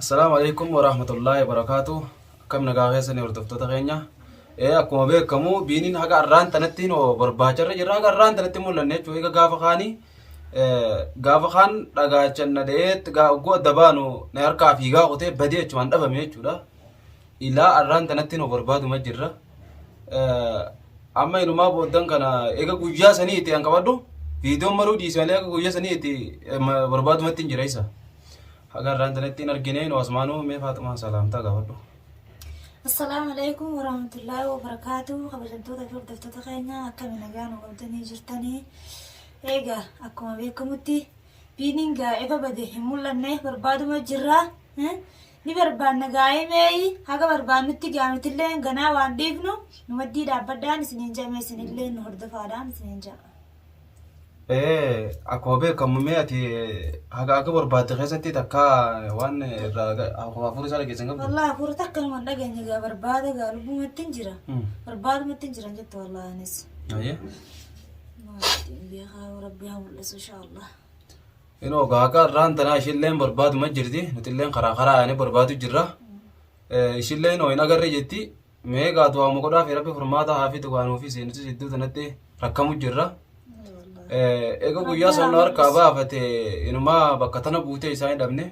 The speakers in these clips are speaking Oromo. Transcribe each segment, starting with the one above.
Assalaamu alaikum warahmatullaahi wabarakaatu. Akkam nagaa keessanii hordoftoota keenya. Akkuma beekamu biiniin haga arraan tanatti noo barbaacharra jirra. Haga arraan tanatti mul'anne jechuudha. Egaa gaafa kaanii gaafa kaan dhagaachan na dha'eetti ogguu adda baanu na harkaa fiigaa kutee badee jechuun dhabame jechuudha. Ilaa arraan tanatti noo barbaaduma jirra. Amma inumaa booddan kana eega guyyaa sanii itti an qabadhu viidiyoon maruu dhiise malee eega guyyaa sanii itti barbaadumatti hin jira isa. Haga irraan tanatti hin argine nu asumaanuu mee Faaxumaa salaamtaa gaafadhu. Assalaamu alaikum warahmatullaahi wabarakaatu. Kabajamtoota fi hordoftoota keenya akkami nagaa nu qabdanii jirtanii. Egaa akkuma beekamutti biiniin gaa efa bade hin mul'anne barbaaduma jirra. Ni barbaanna gaa'ee meeyi haga barbaannutti gaa nutillee ganaa waan dhiifnu nu maddii dhaabbadhaan isiniin jedhame isinillee nu hordofaadhaan isiniin jedha. Akkuma beekamu mee ati haga akka barbaadde keessatti takka waan irraa akkuma hafuura isaa dhageessan qabdu. Wallahi hafuura takka numa hin dhageenye gaa barbaada gaa lubbumatti hin jira. Barbaadumatti hin jiran jettu wallahi anis. Ayyee. Maalitti hin beekaa rabbi haa mul'isu inshaallah. Inoo gaa akka irraan tanaa ishilleen barbaaduma jirti nutilleen karaa karaa yaanee barbaadu jirra. Ishilleen hoo hin agarre jetti mee gaa du'aama godhaa fi rabbi furmaata haa fidu gaa nuufis nutis iddoo tanatti rakkamu jirra. Eega guyyaa san nu harkaa baafate inumaa bakka tana buutee isaa hin dhabne.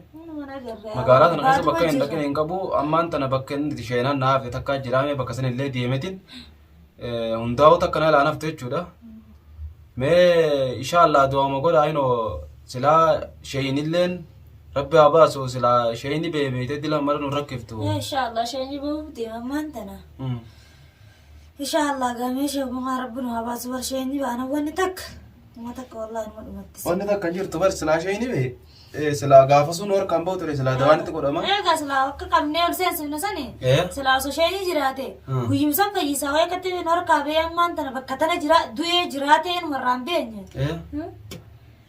Magaalaa tana keessa bakka hin dhaqne hin qabu ammaan tana bakka inni itti sheenaan na hafe takkaa jiraame bakka san illee deemetin hundaa'uu takka na ilaan hafte jechuudha. Mee inshallah du'aama godhaa inoo silaa sheeyinilleen rabbi haa baasu silaa sheeyini bee beeytee dila mara nu rakkiftu. Inshallah sheenyi bahuuf deema ammaan tana. Inshallah gamee sheemumaa rabbi nu haa baasu bar sheenyi baana wanni takka. Uma takka wallahi numa dhumatti. Wanni takka hin jirtu bar silaa sheeyini bee silaa gaafa sun harkaan bahu ture silaa dawaan itti godhama. Egaa silaa akka qabnee ol seensifne sani silaa osoo sheenyi jiraate guyyum san fayyisaa waa'ee akkatti nu harkaa ba'ee ammaan tana bakka tana jira du'ee jiraatee numarraan beenye.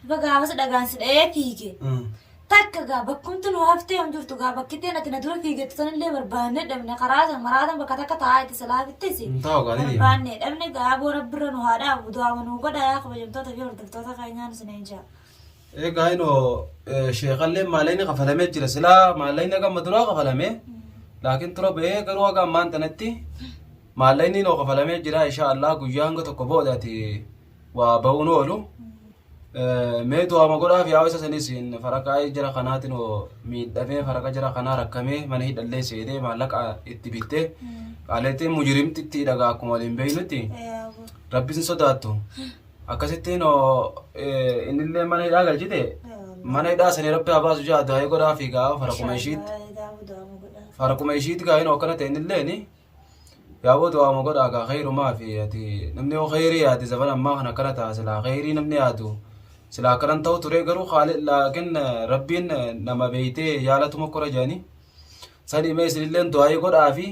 Bakka gaafas dhagaan si dha'ee fiige. Takka gaa bakkumti nu haftee hin jirtu gaa bakkitteen ati na dura fiigettu sanillee barbaannee dhabne karaa san maraa san bakka takka taa'aa itti silaa fittisi. Hin taa'u gaa ni deema. Barbaannee dhabne gaa aboo rabbirra nu haa dhaabu du'aama nu godha yaa kabajamtoota fi hordoftoota keenyaan isin jaa. Egaa inoo sheekallee maallaqni kafalamee jira silaa maallaqni haga amma duraa kafalame laakiin tura ba'ee garuu haga ammaan tanatti maallaqni inoo kafalamee jira insha Allah guyyaa hanga tokko boodaati waa ba'uun oolu. Mee du'aama godhaaf yaa isa sanis faraqaa jara kanaatiin miidhamee faraqa jara kanaa rakkamee mana hidhallee seenee maallaqa itti bittee qaaleettiin mujirimtitti dhagaa akkuma waliin beeynutti rabbi sin sodaattu akkasittiin innillee mana hidhaa galchite mana hidhaa sanii rabbi haa baasu jaa du'aa'ii godhaaf gaa faraquma ishiitti faraquma ishiitti gaa inoo akkana ta'e innilleeni Yaaboo du'aama godhaa gaa kheyrumaa fi ati namni yoo kheyrii yaade zaman ammaa kana akkana ta'a silaa kheyrii namni yaadu silaa akkanan ta'u ture garuu haali laakin rabbiin nama beeytee yaalatuma kora jedhanii sani mee isinilleen du'aayii godhaa fi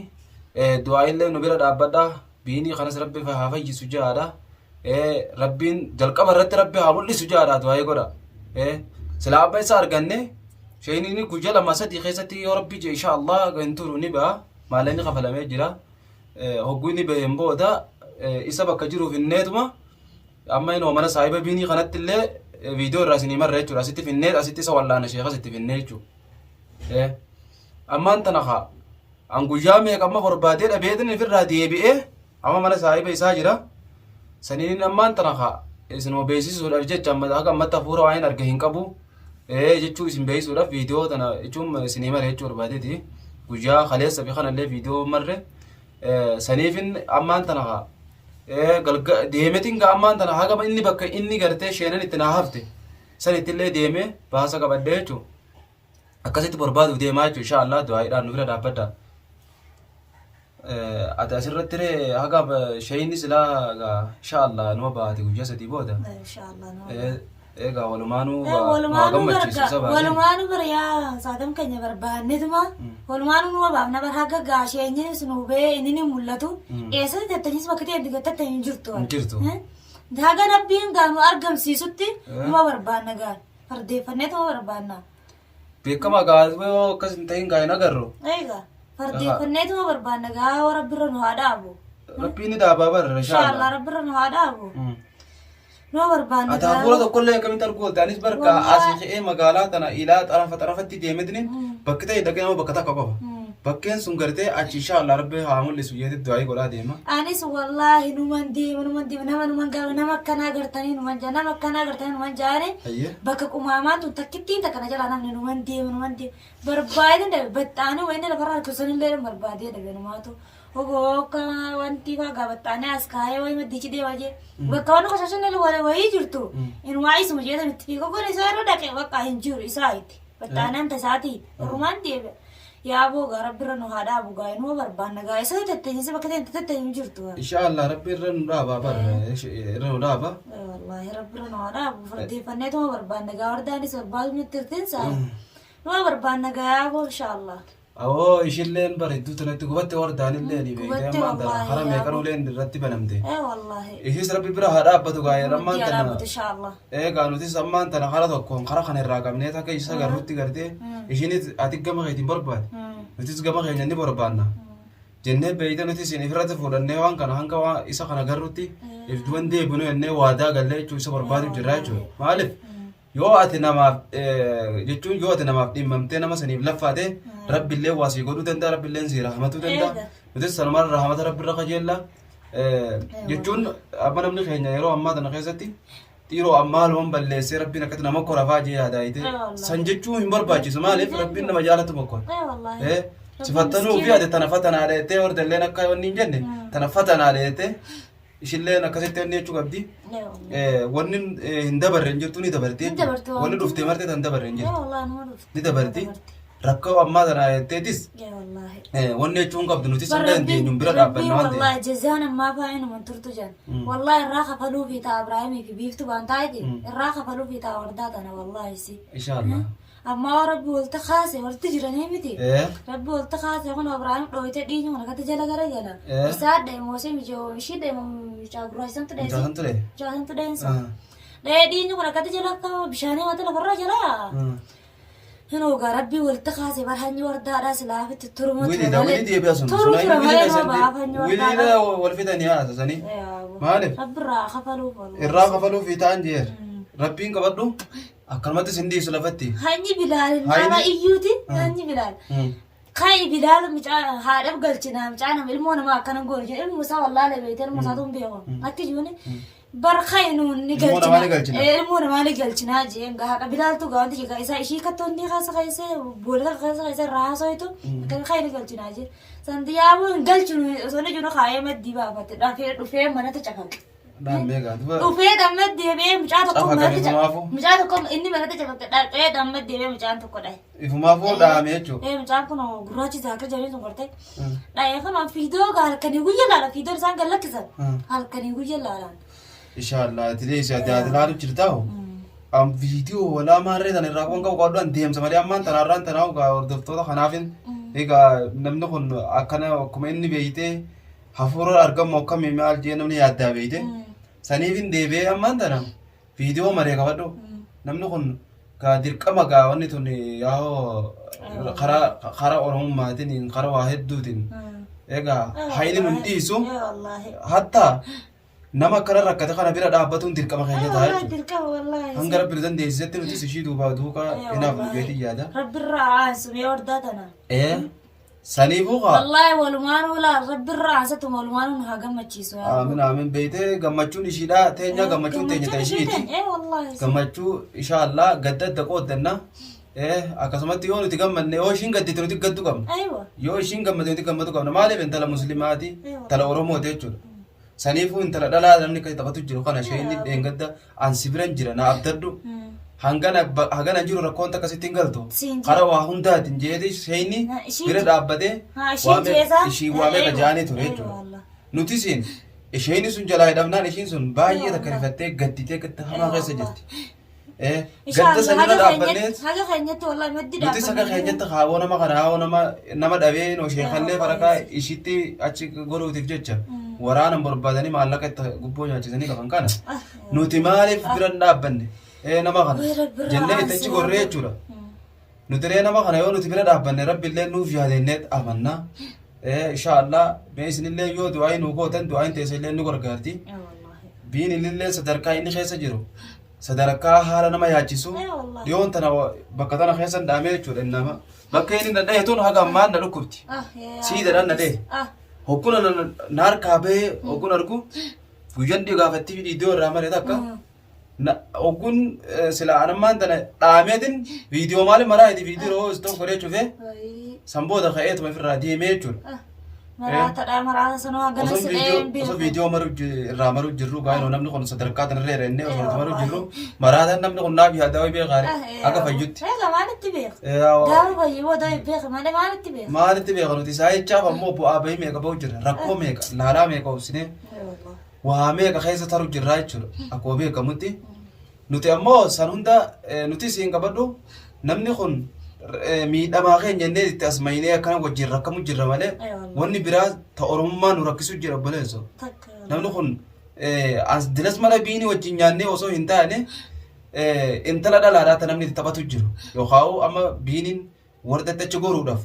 du'aayiillee nu bira dhaabbadhaa biinii kanas rabbi haa fayyisu jaadha rabbiin jalqaba irratti rabbi haa mul'isu jaadha du'aayii godha silaa abba isa arganne sheeyniin guyyaa lama sadii keessatti yoo rabbi je insha Allah hin turu ni ba'a Maallaqni kafalamee jira. Hogguu inni baheen booda isa bakka jiru finneetuma amma inoo mana saahiba biinii kanatti illee viidiyoo irraa isinii marra jechuudha. Asitti finnee asitti isa wallaana sheekas itti finnee jechuudha. Ammaan tana kaa an guyyaa meeqa amma barbaadee dhabeetin ofirraa deebi'ee amma mana saahiba isaa jira. Saniin ammaan tana kaa isinuma beeksisuudhaaf jecha amma haga ammatti hafuura waan hin arge hin qabu. Ee jechuu isin beeksisuudhaaf viidiyoo tana jechuun isinii mare jechuu barbaadeeti. Guyyaa kaleessa fi kanallee viidiyoo marre saniifin ammaan tana kaa galga deemetiin gaa ammaan tana haga inni bakka inni gartee sheenan itti naa hafte sanitti illee deemee baasa qabadhee jechuun akkasitti barbaaduuf deemaa jechuun insha Allah du'aayiidhaan nu bira dhaabbadha. Ati asirratti ree haga shayini silaa gaa insha Allah numa baate guyyaa sadii booda. Inshallah. Nama Egaa walumaanuu gaa nu haa Walumaanuu gammachiisu barga isa baatee. walumaanuu bara yaa saadam keenya barbaannetuma walumaanuu numa baafna bar haga gaasheenyinis nu bee inni ni mul'atu eessatti tattanyis bakka ta'e tattan hin jirtu. Hin jirtu. Haga rabbiin gaa nu argamsiisutti numa barbaanna gaa fardeeffanneetuma barbaanna. Beekama gaa yoo akkas hin ta'in gaa hin agarru. Egaa fardeeffanneetuma barbaanna gaa yoo rabbirra nu haa dhaabu. Rabbiin ni dhaabaa barra Inshaallah inshallah. rabbirra nu haa dhaabu. Numa barbaanna Ati hafuura tokkollee akkamitti arguu oolte? Anis barka asii ka'ee magaalaa tana ilaa xarafa xarafatti deemetini bakki ta'e dhaqee nama bakka takka qofa. Bakkeen sun gartee achi insha Allah rabbi haa mul'isu jeetti du'aayii godhaa deema. Anis wallaahi numan deema numan deema nama numan gaafa nama akkanaa gartanii numan jaa nama akkanaa gartanii numan jaane Hayyee. bakka qumaamaan tun takkittiin takka na jalaa namni numan deema numan deema barbaadee dhabe baxxaanii wayinni lafarra harkisanillee barbaadee dhabe numaatu Oboo akka wanti faa gaafattaanii as kaayee wayii maddichi deemaa jee. Bakka waan qoshashan illee wayii jirtu. Inumaa isuma jeetan itti fiiga kun isaa irra dhaqe bakka hin jiru isaa itti. Battaanaan anta isaatii. Orumaan deebi'a. Yaa boo gaa rabbi irra nu haa dhaabu gaa inuma barbaanna gaa isa tetteenyisi bakka ta'e tetteenyu hin jirtu. Insha Allah rabbi irra nu dhaaba bar irra nu dhaaba. Wallaahi rabbi irra nu haa dhaabu fardeeffanneetuma barbaanna gaa wardaanis barbaadu nutti hirtinsa. Numa barbaanna gaa yaa boo insha Allah. Awoo ishilleen bar hedduu tanatti gubatte wardaanillee ni beekte Gubatte ammaan tana wallaahi hara yaa meeqan uleen irratti banamte. Ee wallaahi. Ishis rabbi bira haa dhaabbatu gaa yeroo ammaan Nutti haa tana dhaabbatu inshaallah. eegaa nutis ammaan tana kara tokkoon kara kana irraa qabnee takka isa garrutti gartee ishinis ati gama keetiin barbaade nutis gama keenya ni barbaanna jennee beeyte nutis isin ifirratti fuudhannee waan kana hanga waan isa kana garrutti if duwan deebinu jennee waadaa gallee jechuu isa barbaadu jirra jechuudha maaliif Yoo ati namaaf jechuun yoo ati namaaf dhimmamtee nama saniif laffaate rabbillee waa sii godhuu danda'a rabbilleen sii rahmatuu danda'a. Nutis sanumaan rahmata rabbirra kajeella. Jechuun amma namni keenya yeroo ammaa tana keessatti dhiiroo ammaa loon balleessee rabbiin akkatti nama korafaa jee yaadaayite san jechuu hin barbaachisu maaliif rabbiin nama jaalatu mokkora. Si fattanuu fi ati tana fatanaadha jettee hordalleen akka wanni hin jenne tana fatanaadha jettee Ishilleen akkasitti wanni jechuu qabdi. Wanni hin dabarre hin jirtu ni dabarti. Hin dabarti waan Wanni dhuftee martee tan dabarre hin jirtu. Wallaahi numa dhufte. Ni dabarti. Rakkoo ammaa tana jetteetis wanni jechuu hin qabdu nutis hanga dandeenyu bira dhaabbanna waan ta'eef. Wallaahi jazaan ammaa fa'aa inuma turtu jan. Wallaahi irraa kafaluu fi ta'a Ibraahimii fi biiftu baan taa'eeti. Irraa kafaluu fi ta'a wardaa tana wallaahi si. Inshaallah. Ammaa waan rabbi walta kaase walti jiranii miti. Ee. Rabbi walta kaase kun Abrahaam dhooyte dhiigni kun akkatti jala gara gala. Ee. Isaa dha'e moosee mijoo ishii dha'e mucaa gurraacha santu dha'e. Mucaa santu dha'e? Mucaa santu dha'eensa. Ah. Dha'ee dhiigni kun akkatti jala akka bishaanii wanta lafarra jala. Mm. Hin ogaa rabbi walta kaase bar hanyi wardaadhaa silaafitti turuma ture Wiliidha malee. wilii deebi'a sun. Turu Sun ture wilii malee keessan nama baaf hanyi wardaadhaa. wiliidha wal fidanii haasasanii. Maaliif? Rabbirraa kafaluuf wallahi. Irraa kafaluu fi ta'an jeer. Rabbiin qabadhu. Akkanumatti sin dhiisu lafatti. Hanyi bilaal nama Hayni- iyyuuti hanyi bilaal. Kai bilaal mucaa haadhaaf galchina mucaa nama ilmoo namaa akkana goone jedhe ilmoo isaa wallaale beekte ilmoo isaatu hin beeku. Akki jiruun bar kai nuun ni Ilmoo namaa ni galchina. Ilmoo namaa ni galchina jeen gaa haqa bilaaltu gaa wanti gaa isaa ishii kattoonni keessa keessa boolla keessa keessa raasoitu kan kai ni galchina jeen. Santiyaaboo hin galchinu osoo inni jiru kaayee maddii baafate dhafee dhufee manatti cafaqe. Dhaammee gaa duba. Dhufee dhamma deebi'ee mucaa tokko Cafa manatti kan ifumaafuu? mucaa tokko inni manatti cafaqe dhaqee dhamma deebi'ee mucaan tokko dhahe. Ifumaafuu dhaame jechuudha. Ee mucaan kun gurraachi isaa akka jedhanii sun gartee. Dhahee kun fiidoo gaa halkanii guyya laala fiidoon isaan gad lakkisan. Halkanii guyya laalaan. Inshallah ati deessi ati ati laalu jirtaa hoo. Am viidiyoo walaa maarree tana irraa kun qabu qaadhu an deemsa malee ammaan tana irraan tana egaa hordoftoota kanaafin egaa namni kun akkana akkuma inni beeytee Hafuura argamu akkamii maal jee namni yaaddaa beeyte. Saniifin deebi'ee ammaan tana viidiyoo maree qabadhu. Namni kun gaa dirqama gaa wanni tun yaa'oo karaa karaa oromummaatiin karaa waa hedduutiin egaa hayni nun dhiisu hatta nama akkana rakkate kana bira dhaabbatuun dirqama keenya ta'a jechuudha. Dirqama wallaahi. Hanga rabbi nu dandeessisetti nutis ishii duubaa duukaa hinaaf nu geetii yaada. Rabbirraa aansu mee hordaa tana. Ee Saniifuu kaa. Wallaahi walumaanuu laal rabbirraa ansatuma walumaanuu nu haa gammachiisu yaa Aamin aamin beeytee gammachuun ishiidha teenya gammachuun teenya ta ishiiti. Ee wallaahi. Gammachuu insha Allah gadda adda qooddanna. Eh akkasumatti yoo nuti gammanne yoo ishiin gaddite nuti gaddu qabna. Aywa. Yoo ishiin gammade nuti gammadu qabna. Maaliif intala muslimaati intala Oromooti jechuudha. Saniifuu intala dhalaa namni akkasi taphatu jiru kana isheen dheengadda an si biran jira na abdadhu. Hangana hagana jiru rakkoon takka sitti hin galtu. Siin Kara waa hundaatiin jeeti isheen Na, ishiin bira dhaabbatee Ha, ishiin waamee jeesaa? ishii waamee Eewa, qajaanii ture eewa jechuudha. wallah. Nuti siin isheen sun jalaa hidhamnaan ishiin sun baay'ee Eewa takka wallah. rifattee gadditee gadda hamaa Eewa keessa wallah. jirti. Gadda sanirra dhaabbanneet Haga keenyatti wallahi maddi nutis haga keenyatti haawoo nama kana haawoo nama nama dhabee no sheekallee farakaa ishitti achi godhuutiif jecha waraana barbaadanii maallaqa itti gubboo nyaachisanii qaban kana nuti maaliif bira hin dhaabbanne nama kana jennee itti achi gorree jechuudha. Nuti ree nama kana yoo nuti bira dhaabbanne rabbi illee nuuf yaadennee amanna. Insha Allah mee isinillee yoo du'aayi nuu gootan du'aayin teessa illee nu gargaarti. Biin illee sadarkaa inni keessa jiru sadarkaa haala nama yaachisu Ee wallahi. dhiyoon tana bakka tana keessa hin dhaamee jechuudha inni nama. Bakka inni na dhahe tun haga ammaan na dhukkubti. Ah, yaa Siidaadhaan na dhahe. Ah, Hogguna na harkaa bahee hoggun argu guyyaan dhiyoo gaafattii viidiyoo irraa mare takka hoggun sila anammaan tana dhaameetin viidiyoo maali maraa iti viidiyoo istoo godhee cufee wayii. san booda ka'eetuma ofirraa deemee jechuudha. Ah, maraataadha maraata sanuu hagana Osoo si dhahee viidiyoo hin osoo beeku. viidiyoo maru irraa maru jirru gaa'inoo namni kun sadarkaa tanarra jira inni osoo nuti maru jirru maraataan namni kun naaf yaadaa wayii beekaare akka fayyutti. Eega maalitti beeka? Gaafa fayyuu booda beeka malee maalitti beeka? Maalitti beeka nuti isaa jechaaf ammoo bu'aa bahii meeqa bahu jira rakkoo meeqa laalaa meeqa obsinee waa meeqa keessa taru jirraa jechuudha akkuma beekamutti nuti ammoo san hunda nuti siin qabadhu namni kun miidhamaa keenya jennee itti as maynee akkana wajjin rakkamu jirra malee wanni biraa ta oromummaa nu rakkisu jira obboleesso namni kun as dilas mala biini wajjin nyaannee osoo hin taane intala dhalaadhaa ta namni itti taphatu jiru yookaan amma biiniin warra achi goruudhaaf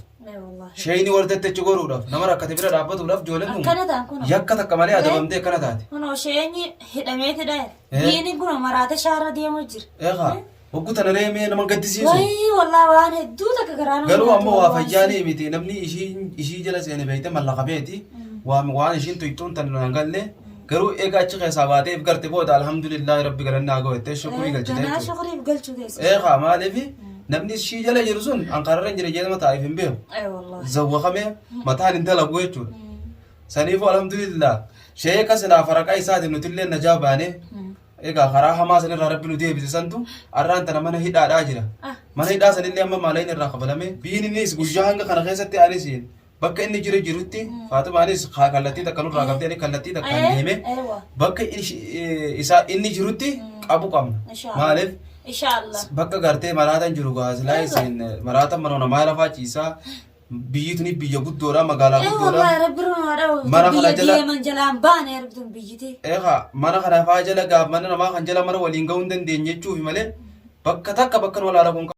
Sheeyni warra achi goruudhaaf nama rakkate bira dhaabbatuudhaaf ijoolleen kun Akkana ta'an kun. yakka takka malee adabamtee akkana taate. Kunoo sheenyi hidhameeti dhahe. Biini kun maraate shaarra deemu jira. Eegaa hoggu tana reemee nama gaddisiisu. Wayii wallaahi waan hedduu takka garaa nama Garuu nyaatu ammoo waa waan fayyaanii miti namni ishii jala seene beekte mallaqa beeti waan waan ishiin tuyxuun tan hin galle garuu eega achi keessaa baatee if garte booda alhamdulillahi rabbi galanni haa ga'u jettee shukurii galchite Ganaa jechuudha. shukriif galchuu keessa. Eegaa maaliif namni ishii jala jiru sun ankararra hin jire jedhama taa'eef hin beeku. Ee wallaahi. Zawwaqamee mataan hin dalagu jechuudha. Saniifuu alhamdulillah sheeka silaa faraqaa isaatiin nutillee najaa baanee egaa karaa hamaa sanirraa rabbi nu deebise santu arraan tana mana hidhaadhaa jira. Mana hidhaa sanillee amma maalayni irraa kafalame biin innis guyyaa hanga kana keessatti anis bakka inni jiru jirutti Faaxumaanis kallattii takka nurraa qabdee ani kallattii takkaan deeme bakka isaa inni jirutti qabu qabna. Maaliif Inshallah. bakka gartee maraatan jiru gaa silaa isin maraatan mana namaa lafaa ciisaa biyyi tuni biyya guddoodha magaalaa Ee guddoodha. wallahi rabbi irraa dhawu. Mana kana Biyya jala- deeman jalaan baane rabbi biyyiti. Eegaa mana kana faa jala gaaf mana namaa kan jala mara waliin gahuu hin dandeenye jechuufi malee bakka takka bakka nu walaala kun.